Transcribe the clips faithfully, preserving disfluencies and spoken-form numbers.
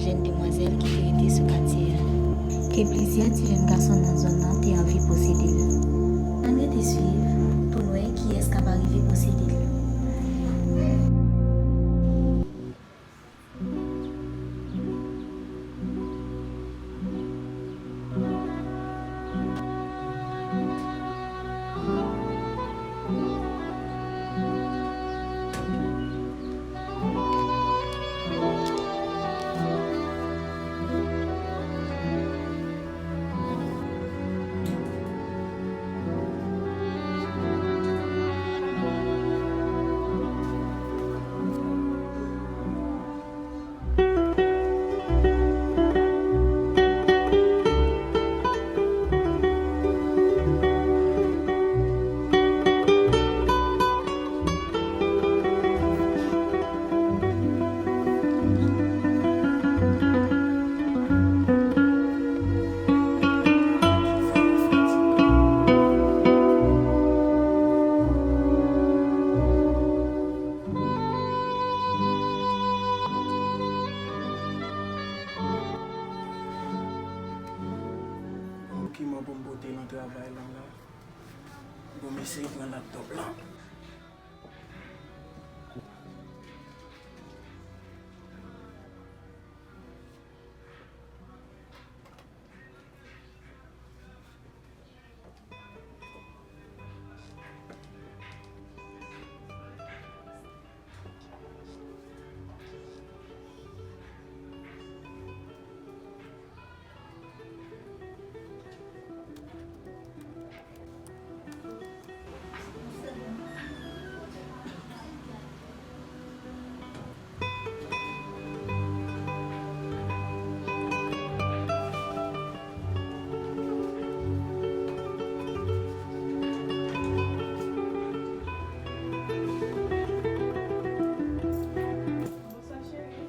Jèn demwazèl ki te rete sou katye a, ke plizyè ti jèn gason nan zòn nan te anvi posede l. Ann rete swiv pou n wè kiyès k ap arive posede l. Dokiman pou m pote nan travay lan la. Bon, m eseye pran laptòp lan. Bonswa, cheri.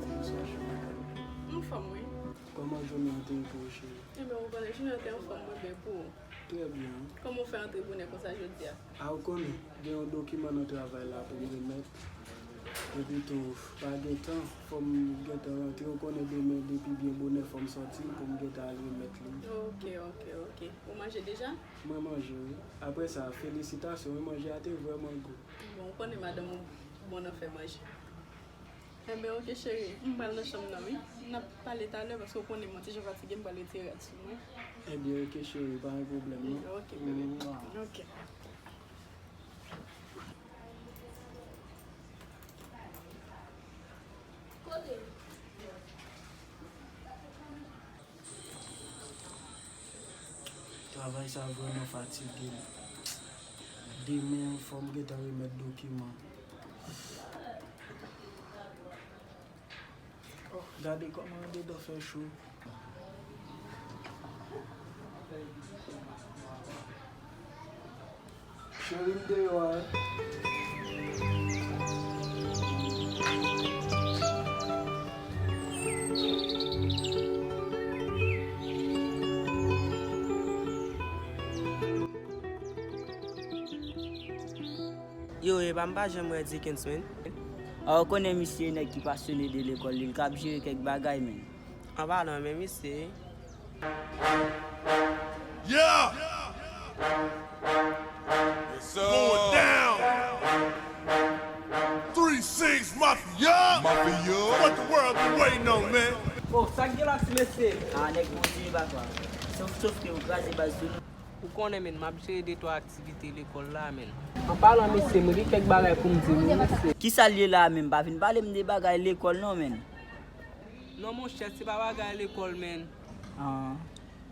Bonswa, cheri. Anfòm, wi. Kòman jounen an te ye pou ou, cheri? Ebyen, ou konnen jounen an te anfòm, mwen byen pou ou. Trè byen. Kòman w fè antre bonè konsa jodi a? A, ou konnen, gen yon dokiman nan travay la pou m remèt. Epi tou, pa gen tan, fò m gentan rantre. Ou konnen demen, depi byen bonè, fò m sòti pou m gentan al remèt li. Ok, ok, ok. Ou manje deja? Mwen manje, wi. Apre sa, felisitasyon, wi, manje a te vrèman gou. Bon, ou konnen madanm ou bon nan fè manje. Enben, oke, cheri. M pral nan chanm nan, wi. N ap pale talè, paske w konnen mwen, ti jan fatige, m pral retire rad sou mwen. Enben, oke, cheri, pa gen pwoblèm, non. Oke, bebe. Mwa. Oke. Kote? Travay sa vrèman fatige m. Demen, fò m gentan remèt dokiman. Oh, gade kòman andedan fè cho. Cheri, m deyò a. Yo, epa m pa janm wè Dickens, menn. A, ou konnen misye nèg ki pasyone de lekòl li, l ka ap jere kèk bagay, menn. An palan, men misye. Yeah! Yes, sir. Going down. Three six Mafia. Mafia. What the world been waiting on, man? Oh, sa k gen la, ti mesye? Ah, nèg, bon, ti papa. Sof, sof ke ou kraze baz sou nou. Ou konnen, menn, m ap jere de twa aktivite lekòl la, menn. An palan, mesye, mwen gen kèk bagay pou m di nou, mesye. Kisa l ye la, menn? Pa vin pale m de bagay lekòl, non, menn. Non, monchè, se pa bagay lekòl, menn. Ah.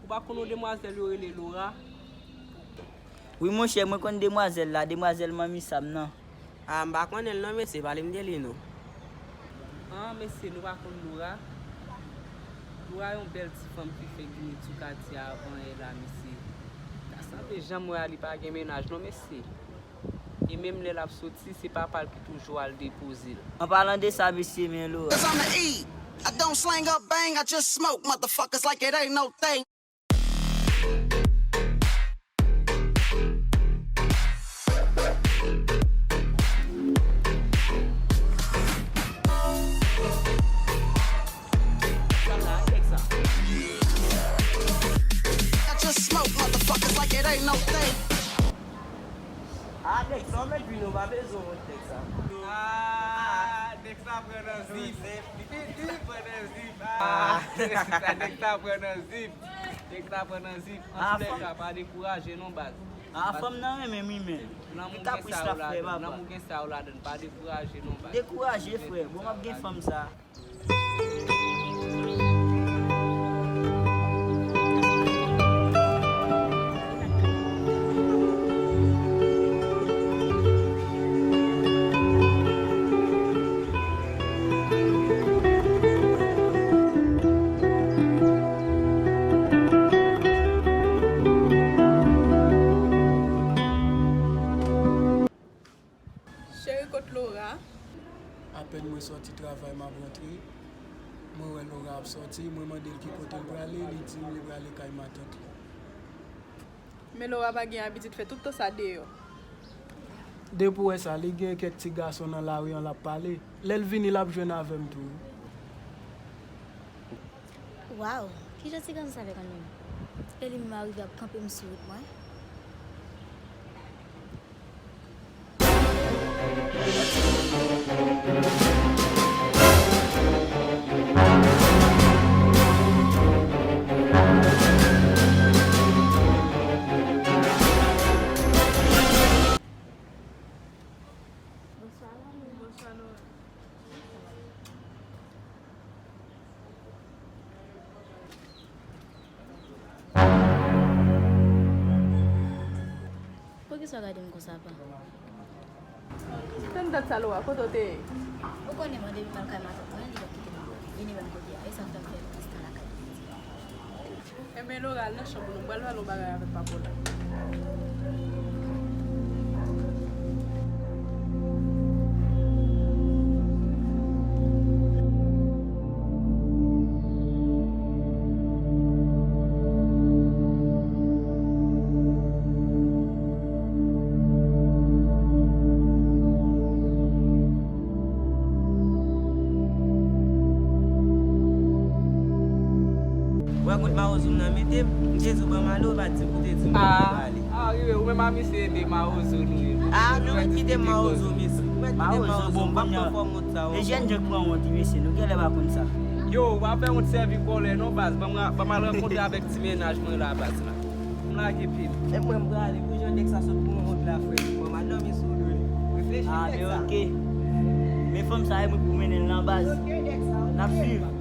Ou pa konn yon demwazèl yo rele Laura? Wi, monchè, mwen konn demwazèl la, demwazèl manmi Sam nan. Ah, m pa konnen l non, mesye, pale m de li non. Ah, mesye, nou pa konn Laura? Laura yon bèl ti fanm ki fèk vini sou katye a avan yè la, mesye. Ka sanble jan m wè a, li pa gen mennaj non, mesye. E menm lè l ap soti, se papa l ki toujou al depoze l. An palan de sa, mesye, men Laura. Cause I'm the E. I don't slang or bang, I just smoke motherfuckers like it ain't no thing. Ah, nèg sa, w mèt vin, ou pa bezwen wont nèg sa. Ah, nèg sa pran nan zip. Nèg sa pran nan zip. Ah, nèg sa pran nan zip. Nèg sa pran nan zip. Antoulèka, pa dekouraje non, baz. Ah, fanm nan renmen m wi, men. Ki kapris l ap fè, papa? Lanmou gen sa yo ladann, pa dekouraje non, baz. Dekouraje, frè. Bon, m ap gen fanm sa. Cheri, kot Laura? Apèn mwen sòti travay, m ap rantre. Mwen wè Laura ap sòti, mwen mande l ki kote l prale, li di m li prale kay matant li. Men Laura pa gen abitid fè tout tan sa deyò. Depi w wè sa, li gen kèk ti gason nan lari an l ap pale. Lè l vini, l ap jwenn avè m tou. Waw, kijan ti gason sa fè konn menm? E li menm arive ap kanpe m sou wout mwen. Bonswa, lanmou. Bonswa, Laura. Poukisa w gade m konsa, pa? Tann dat sa, Laura, kote w te ye? Ou konnen, mwen, depi m al kay matant mwen, li pa kite m vini menm kote a. E sa k fè m fè plis tan lakay li. Enben, Laura, al nan chanm ou non, m pral pale yon bagay avèk papa w la. Wè kot mawozo m nan mete m, m te di w ban m ale, ou pa t di m, ou te di m ban m ale. Ah, rive, ou menm a misye ede mawozo nou ye. Ah, nou mèt kite mawozo, mesye. Nou mèt kite mawozo, m p ap pran fòm wont sa yo. E jèn jan k pran wont, wi, mesye, nou genlè pa konn sa. Yo, w pa fè wont sèvi kòlè non, baz. Ban m ra-, ban m al rankontre avèk ti mennaj mwen la, baz la. M lage pye m. E mwen, m prale, pou jan nèg sa sot pou mwen wont la, frè. Bon, m al dòmi sou do li. Reflechi, ah, nèg sa. Men oke. Men fanm sa, e mwen pou mennen l nan baz. Oke, nèg sa, oke. N ap swiv.